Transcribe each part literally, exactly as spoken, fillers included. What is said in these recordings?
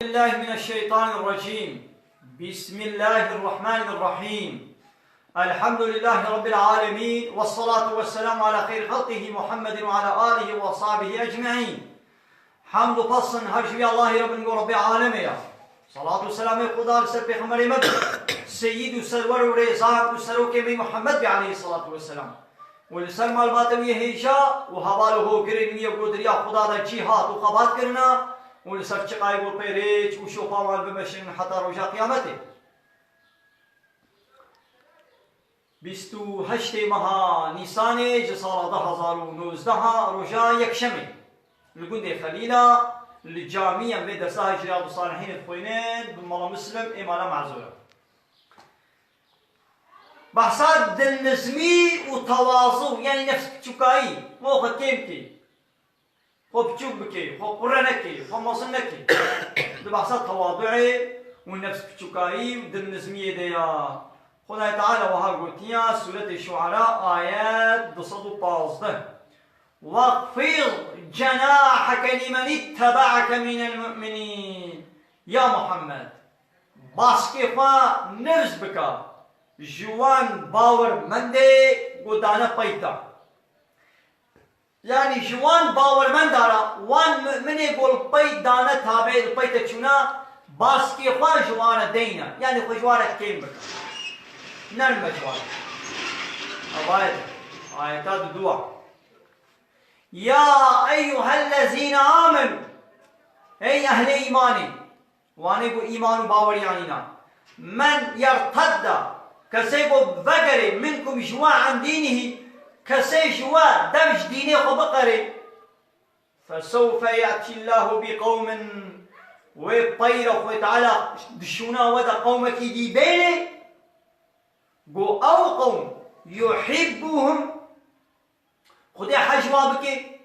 بالله من الشيطان الرجيم. بسم الله الرحمن الرحيم. الحمد لله رب العالمين، والصلاة والسلام على خير خلقه محمد وعلى آله وأصحابه أجمعين. Hemd û pes in her ji wî Allahî re bin, go Rebbê alemê ya. Salat û selamê Xuda li ser pêxemberê me be. Seyîd û serwer û rêzan û serokê me Muhammed be aleyhissalatu vesselam. Û li ser malbata wî hêja û heval û hogirên wî yê ku di riya Xuda de cîhat û xebat kirine û li ser çiqayê ku pê rêç û şopa wan bimeşin heta roja qiyametê. Bîst û heştê meha Nîsanê ji sala du hezar û nozdeh, roja yekşemê, li gundê Xelîla, li camî em vê dersa Riyadû Salihînê dixwînin, bi Mala Muslim ê mala Mezûra. Behsa dilnizmî û tewazû, yanî nefs biçûkayî, xwe kêm kê. Xwe biçûk bikê, xwe qure nekê, xwe mezin nekê. Di behsa tewaduê û nefs biçûkayî û dilnizmiyê de ya. Xwedayê Teala wiha gotiya, Sûretê Şuara, ayet du sed û pazdeh: "Wexfid cenaheke limen ittebe'eke minel mu'minîn." Ya Muhammed, baskê xwe nifz bike ji wan bawermendê ku dane pey te. Yanî ji wan bawermenda re, wan mu'minê ku li pey dane tabe, li pey te çûna, baskê xwe ji wan re deyne. Yanî xwe ji wan re kêm bike. Nerm be ji wan re. Ev ayet e. Ayeta duduwa. Ya eyyuhellezîne amenu. Ey ehlê îmanê. Wanê ku îman û baweriyan îna. Men yertedda, kesê ku vegerê, minkum, ji we, an dînihî, kesê ji we dev ji dînê xwe biqerê, fesewfe ye'tîllahu bi qewmin, wê pey re Xwedê Teala di şûna we de qewmekî dî bênê, ku ew qewm yuhibbuhum, Xwedê hej wa bike,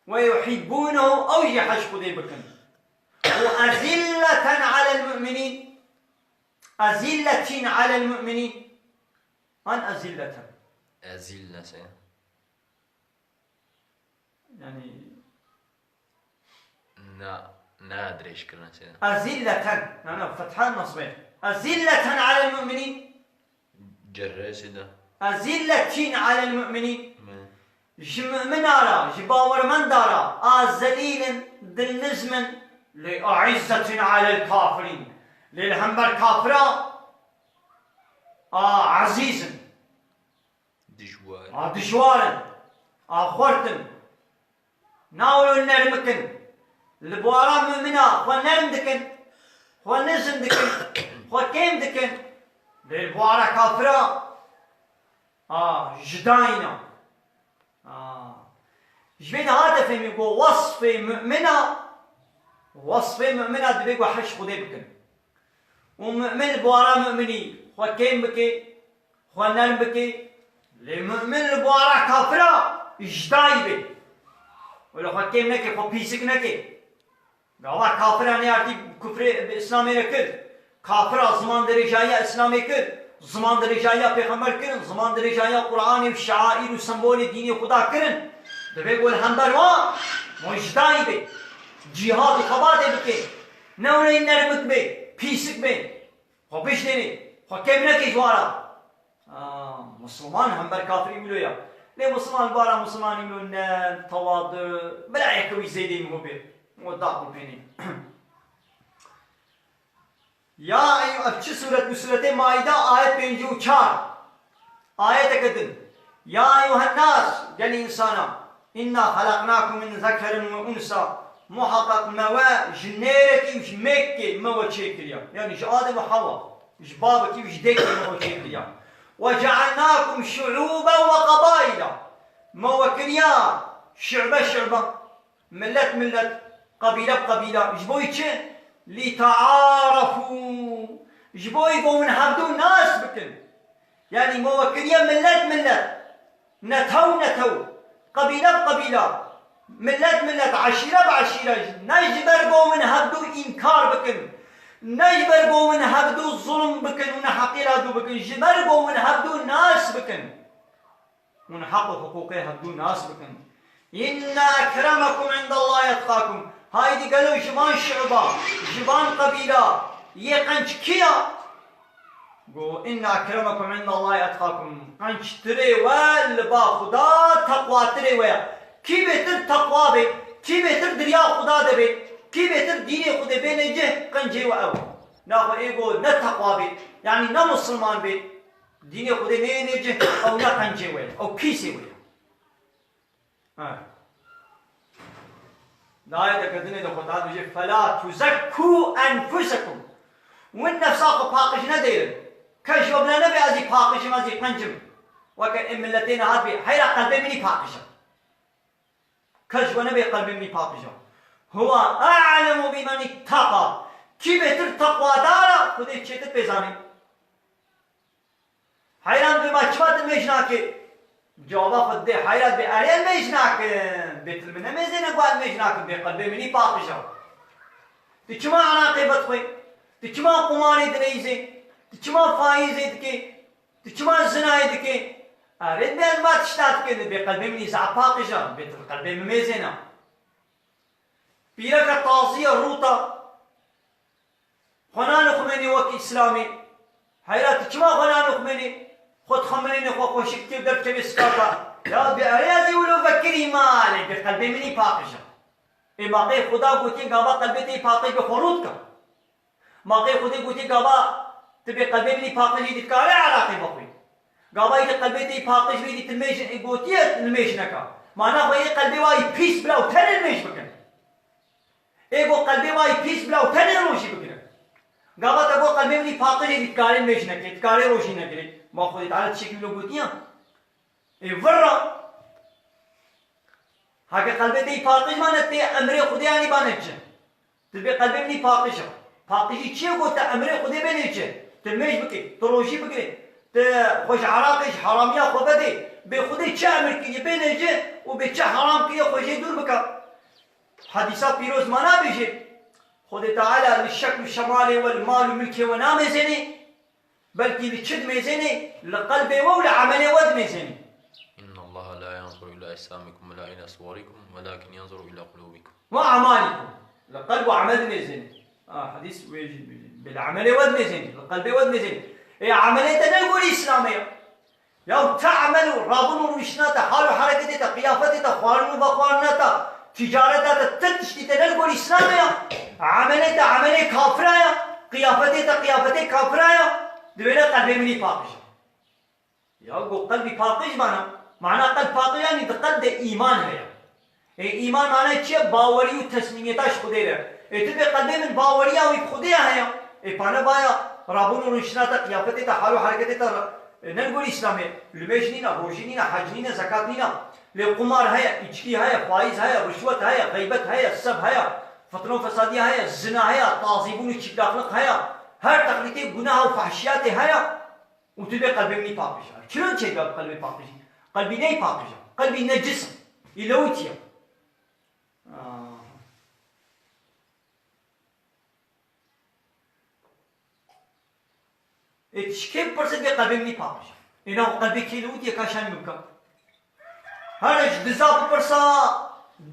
we yuhibbunehu, ew jî hej Xwedê bikin. Û ezilleten alel mu'minîn, ezilletin alel mu'minîn. An ezilleten. Ezil nese. Yanî Na, na dirêj kirine sê. Ezilleten. Na, na, fethan nasbê. Ezilleten alel mu'minîn. Cerre sê de. Ezilletin alel mu'minîn. Me. Ji mu'mina ra, ji bawermenda ra, a zelîl in, dilnizm in, lê aizzetin alel kafirîn. Lê li hember kafira, a ezîz in. Dijwar. A dijwar in. A xwert in. Nahêlin nerm bikin. Li bawara mumina xwe nerm dikin. Xwe nizm dikin. Xwe kêm dikin. Lê li bawara kafira, a, jidayî ne. A. Ji vê de hate fehmî ku wesfê mumina, wesfê mumina divê ku hej Xwedê bikin. Û mu'min li bawara mu'minî xwe kêm bike, xwe nerm bike. Lê mu'min li bawara kafira jidayî be. Wele xwe kêm neke, xwe pîsik neke. Gava kafira neyartî kufrê bi Îslamê re kir. Kafira ziman dirêjayiya Îslamê kir. Ziman dirêjayiya Pêxember kirin. Ziman dirêjayiya Qur'anê û şaîr û sembolê dînê Xuda kirin. Divê ku li hember wan jidayî be. Cîhad û xebatê bike. Ne wele nermik be, pîsik be. Xwe biştênê, xwe kêm nekê ji wan re. Aa, Misliman hember kafirî wilo ya. Lê Misliman li bara Mislimanî wilo ne, tewadu, bila yeke wî zêdeyî min bê. O da ku pênê. Ya ey-, ev çi sûret bû? Sûretê Maîde, ayet pêncî û çar. Ayeteke din. Ya eyyuhen nas, gelî însana. Înna xelaqnakum min zekerin we unsa. Muheqeq me we ji nêrekî û ji mêkekê me we çêkiriya. Yanî ji Adem û Hewa. Ji babekî û ji dêkê me we çêkiriya. We cealnakum şuûben we qebaîla. Me we kiriya şi'be şi'be. Millet millet, qebîle bi qebîle. Ji bo çi? Lîtearefû. Ji bo ku hûn hevdû nas bikin. Yanî me we kiriye millet millet. Netew netew. Qebîle bi qebîle. Millet millet, eşîre bi eşîre. Ne ji ber ku hûn hevdû înkar bikin. Ne ji ber ku hûn hevdû zulm bikin û neheqî li hevdû bikin. Ji ber ku hûn hevdû nas bikin. Hûn heq û hiqûqê hevdû nas bikin. Înne ekremekum îndellahi etqakum. Haydî gelo ji van şi'ba, ji van qebîla yê qenc kî ya? Got, "Inne ekremekum indallahî etqakum." Qenctirê we li ba Xuda teqwatirê we ye. Kî bêtir teqwa bê, kî bêtir di riya Xuda de bê, kî bêtir dînê Xwedê bêne cih, qencê we ew. Naxwe ê got ne teqwa bê, yanî ne misilman bê, dînê Xwedê neyêne cih, ew ne qencê we ye, ew pîsê we ye. Ha. Di ayeteke dinê de Xwedê dibêje, "Fela tuzekkû enfusekum." Win nefsa xwe paqij nedêrin. Kes ji we bile nebe, "Ez jî paqij im, ez jî qenc im." Weke ê miletê niha dibê, "Heyra qelbê min î paqij e." Kes ji we nebe, "Qelbê min î paqij e." "Huwe a'lemu bimen îtteqa." Kî bêtir teqwadar e, Xwedê çêtir pê zanî. Heyran dibê, "Ma çima tu mêj nakî?" Cewaba xwe didê, heyran dibê, "Erê, mêj nakim. Bêtir min nemêzêne ku ez mêj nakim. Bê qelbê min î paqij e." Tu çima eraqê vedixwî? Tu çima qumarê dileyîzê? Tu çima faîzê dikê? Tu çima zinayê dikê? Erê, dibê ez va tişta dikê, bê qelbê min î zaf paqij e. Bêtir qelbê min mêzêne. Pîreke tazî ye, rût e. Xwe nanixumênî wek Îslamê. Heyra tu çima xwe nanixumênî? Xwe dixemilînî, xwe xweşik dikî û derdiçe vê sikata. Ya bi erê ez ê wilo vekirî malê, bi qelbê min î paqij e. Ê ma qey Xuda gotiye gava qelbê te yî paqij be, xwe rût ke. Ma qey Xwedê gotiye gava tu bê qelbê min î paqij î dikare eraqê vexwî. Gava î qelbê te yî paqij bî dî tu mêj, ê gotiye li mêj neka. Mana xwe yê qelbê wa yî pîs bila û tenê li mêj bikin. Ê got qelbê wa yî pîs bila û tenê rojî bigire. Gava te got qelbê min î paqij e, dî dikarê mêj nekê, dikarê rojî negirê. Ma Xwedê Teala tiştekî wilo gotiye? Ê vir re. Heke qelbê te yî paqij mane tê emrê Xwedê anî bane çi? Tu bê qelbê min î paqij e. Paqijî çi ye got te emrê Xwedê bênê çi? Tu mêj bikê, tu rojî bigirê, tu xwe ji eraqê, ji heramiya xwe vedê. Bê Xwedê çi emir kiriye bênê ci û bê çi heram kiriye xwe jê dûr bike. Hedîsa pîroz ma nabêje, Xwedê Teala li şekl û şemalê we, li mal û milkê we namêzênê, belkî li çi dimêzênê? Li qelbê we û li emelê we dimêzênê. إن الله لا ينظر إلى أجسامكم ولا إلى صوركم ولكن ينظر إلى قلوبكم. Ve amalikum. Li qelb û emel dimêzênê. Ha, hedîs wê jî dibêje. Bê li emelê we dimêzênê, li qelbê we dimêzênê. Ê emelê te ne li gorî Îslamê ye. Ya te emel û rabûn û rûniştina te, hal û hereketê te, qiyafetê te, xwarin û vexwarina te, ticareta te, ti tiştî te ne li gor Îslamê ya. Emelê te emelê kafira ya, qiyafetê te qiyafetê kafira ya, divê ne qelbê min î paqij e. Ya got qelbî paqij mana, mana qelb paqij yanî di qelb de îman heye. Ê, îman manayê çi ye? Bawerî û teslîmiyeta ji Xwedê re. Ê, tu bê qelbê min baweriya wî bi Xwedê ya heye. Ê, pane vaya, rabûn û rûniştina te, qiyafetê te, hal û hereketê te, e, ne li gorî Îslamê. Limêj nîne, rojî nîne, hec nîne, zekat nîne. Lê qumar heye, îçkî heye, faîz heye, rişwet heye, xeybet heye, seb heye, fitne û fesadiya heye, zina heye, tazîbûn û çîkdaxlik heye. Her teqlîtê gunaha û fehşiyatê heye. Û tu bê qelbê min î paqij e. Çilo çêdiba bi qelbê paqijî? Qelbî neyê paqij e. Qelbî necis e. Î lewitî ye. Ah. Ê, tu ji kê bipirse bê qelbê min î paqij e. Ê, na qelbê kê lewitî ye ka şanî min bike. Here ji diza bipirsa,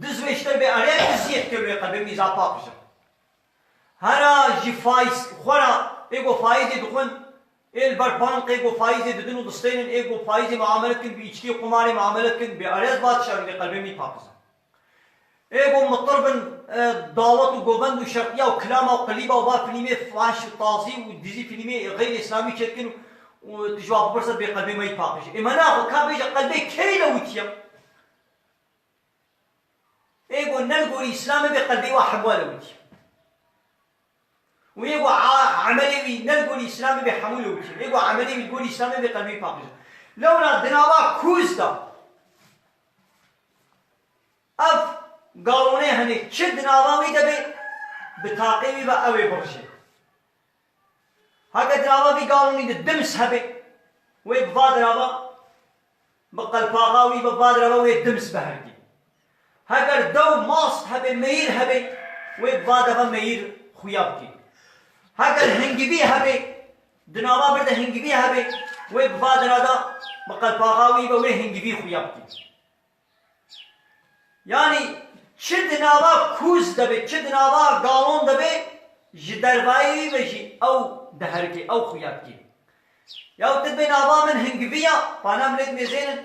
diz wê ji te bê erê, diziyê dike wê qelbê min î zaf paqij e. Hera ji faîz, xwera, ê ku faîzê dixwin, ê li ber bankê ku faîzê didin û distênin, ê ku faîzê muamele dikin, bi îçkê qumarê muamele dikin, bê erê ez va tişta bê qelbê min î paqij e. Ê ku mitir bin, e, dawet û govend û şertiya û kilama û qilîba û va filmê fahiş û tazî û dizî filmê xeyrê îslamî çêdikin û, û tu ji wa bipirse bê qelbê me yî paqij e. Ê me naxwe ka bêje qelbê kê lewitiye? Ê ku ne li gorî Îslamê bê qelbê wa hemû lewitî. Û ê ku a-, emelê wî ne li gorî Îslamê bê hemû lewitî. Ê ku emelê wî li gorî Îslamê bê qelbê paqij e. Lewra di nava kûz de ev galonê hene çi di nava wî de bê bi taqê wî ve ew ê birijê. Heke dirava vî galonî de dims hebe, wê bi va dirava, bi qelpaxa wî bi va dirava wê dims biherikî. Heger dew mast hebe, meyir hebe, wê bi va deva meyir xuya bikî. Heger hingivî hebe, di nava bir de hingivî hebe, wê bi va dirada, bi qelpaxa wî ve wê hingivî xuya bikî. Yanî, Çi di nava kûz de be, çi di nava galon de be, ji dervayî wî ve jî ew diherike, ew xuya dike. Ya tu dibê nava min hingiviya, pana milêt mêzênin,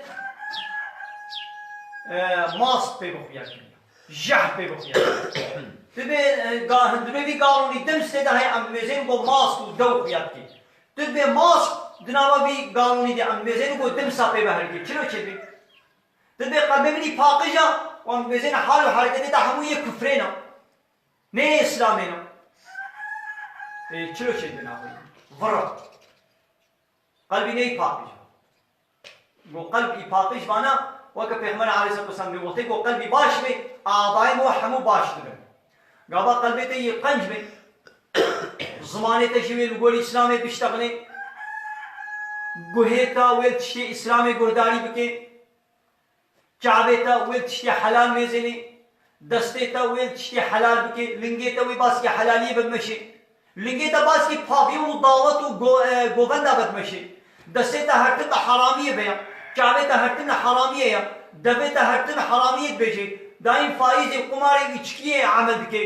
e, mask pê bixuya kiriya. Jeh pê bixuya kiriya. Tu dibê, e, ga-, hundirê vî galonî dims tê de heye, em mêzênin ku mask û dew xuya dike. Tu dibê mask di nava vî galonî de, em mêzênin ku dimsa pê ve herike. Çilo çêdibê? Tu dibê qelbê min î paqij a, wan mêzênin hal û hereketê de hemû yê kufrê ne. Nê Îslamê ne. Ê, çilo çêdibê navê? Vira. Qelbî ney paqij. Go qelb î paqij vana, weke Pêxember aleyhisselatu vesselam bê, wextê go qelbî baş bê, adayê me hemû baş dibin. Gava qelbê te yê qenc bê, zimanê te jî wê li gorî Îslamê biştexilê, guhê te wê li tiştê Îslamê guhdarî bike, çavê te wê li tiştê helal mêzênê, destê te wê li tiştê helal bike, lingê te wê baskê helaliyê bidmeşê. Lingê te baskê pavyon û dawet û go-, e, govenda bidmeşê. Destê te her tim bi heramiyê be ya. Çavê te her tim li heramiyê ya. Devê te her tim heramiyê dibêje. Daîm faîzê, qumarê, îçkiyê emel dike.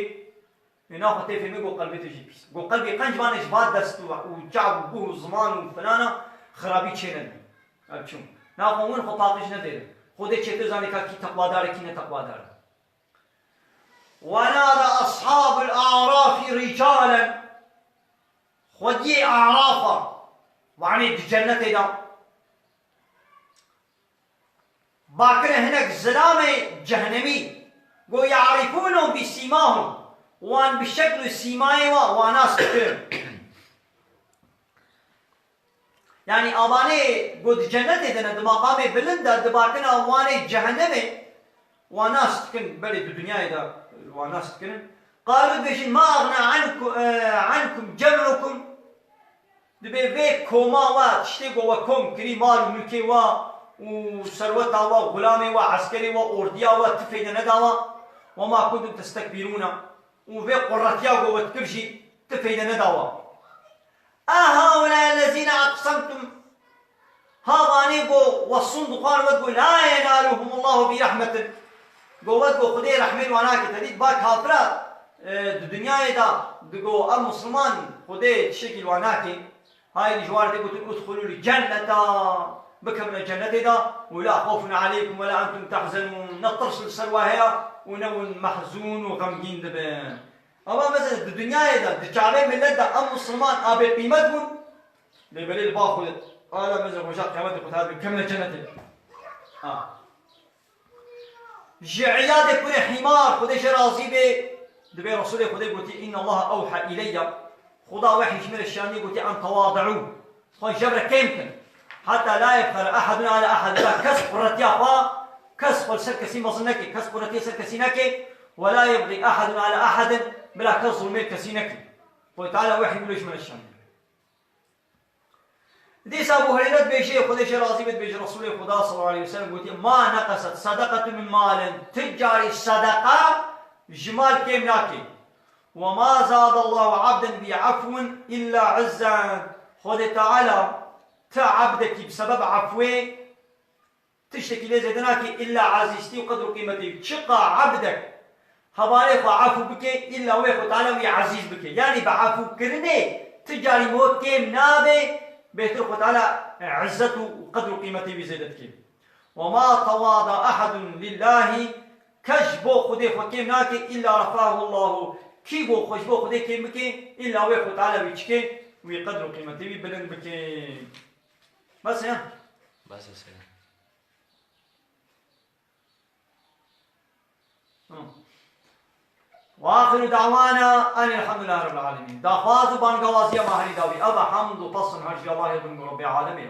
Ê naxwe tê fêmê go qelbê te jî pîs. Go qelbê qenc vane ji va dest û, û çav û guh û ziman û filana xirabî çê nedin. Ev çûn. Naxwe hûn xwe paqij nedêrin. Xwedê çêtir zanê ka kî teqwadar e, kî ne teqwadar e. ونادى أصحاب الأعراف رجالا. Xwediyê Arafa, wanê di cennetê de, bakire hinek zilamê cehnemî, go يعرفونهم بسيماهم, wan bi şekl û sîmayê wa, wa nas dikirin. Yanî avanê ku di cennetê de ne, di maqamê bilind de, di bakina wanê cehennemê, wa nas dikin, belê di dinyayê de wa nas dikirin. Qalû dibêjin, "Ma agna anku-, e, ankum cem'ukum." Dibê vê koma we, tiştê ku we kom kirî, mal û mulkê we û serweta we, xulamê we, eskerê we, ordiya we, ti feyde neda we. "Ve ma kuntum testekbirûne." Û vê quretiya ku we dikir jî ti feyde neda we. "Ehaulâ ellezîne eksemtum." Ha vanê ku we sûnd dixwarin, we digot, "La yenâluhumullahu bi rehmetin." Go we digot, Xwedê rehmê li wan nake. Te dît ba kafira, e, di dinyayê de digot, ev misliman, Xwedê tiştekî li wan nake. Hayê ji wan re tê gotin, "Udxulul cenneta." Bikevine cennetê de. "Ve la xawfun aleykum ve la entum tahzenûn." Ne tirs li ser we heye û ne hûn mehzûn û xemgîn dibin. Ama mesela di dinyayê de, di çavê millet de em misilman a bêqîmet bûn, lê belê li ba Xwedê, ala mesela roja qiyametê Xwedê dibê kevine cennetê. Ha. Ji Îyadê kurê Hîmar, Xwedê jê razî bê, dibê Resûlê Xwedê gotî, "Inna Allaha awha ileyya." Xuda wehî ji min re şanî gotî, "En tewadi'û." Xwe ji re kêm kin. "Heta la yefxere ehedun ala ehedin." Bila kes quretiya xwe, kes xwe li ser kesî mezin neke, kes quretiya ser kesî neke. "Ve la yebxî ehedun ala ehedin." Bila kes zulmê kesî neke. Xwedê Teala wehî wilo ji min re şanî. Dîsa Ebû Hureyre dibêje, Xwedê jê razî be, dibêje, Resûlê Xuda sallallahu aleyhi ve sellem gotî, "Ma neqeset sedeqetun min malin." Ti carî sedeqa ji mal kêm nake. "Ve ma zadallahu abden bi afwin illa izzan." Xwedê Teala ti abdekî bi sebeb afwê tiştekî lê zêde nake, îlla ezîztî û qedr û qîmetê wî. Çiqa ebdek hevalê xwe efû bike, îlla wê Xwe Teala wî ezîz bike. Yanî bi efûkirinê ti carî min we kêm nabe, bêhtir Xwe Teala izzet û qedr û qîmetê wî zêde dike. "Ve ma tewada ehedun lillahî", kes ji bo Xwedê xwe kêm nake, "îlla refahullahu." Kî go xwe ji bo Xwedê kêm bike, îlla wê Xwe Teala wî çike, wî qedr û qîmetê wî bilind bike. Bes e? Bes e. Hı. Ve axiru da'wana enil hamdülillahi rabbil alemin. Daxwaz û bangawaziya me herî dawî. Ev e, hamd û pesn her ji Allahê bin Rabbê alemê.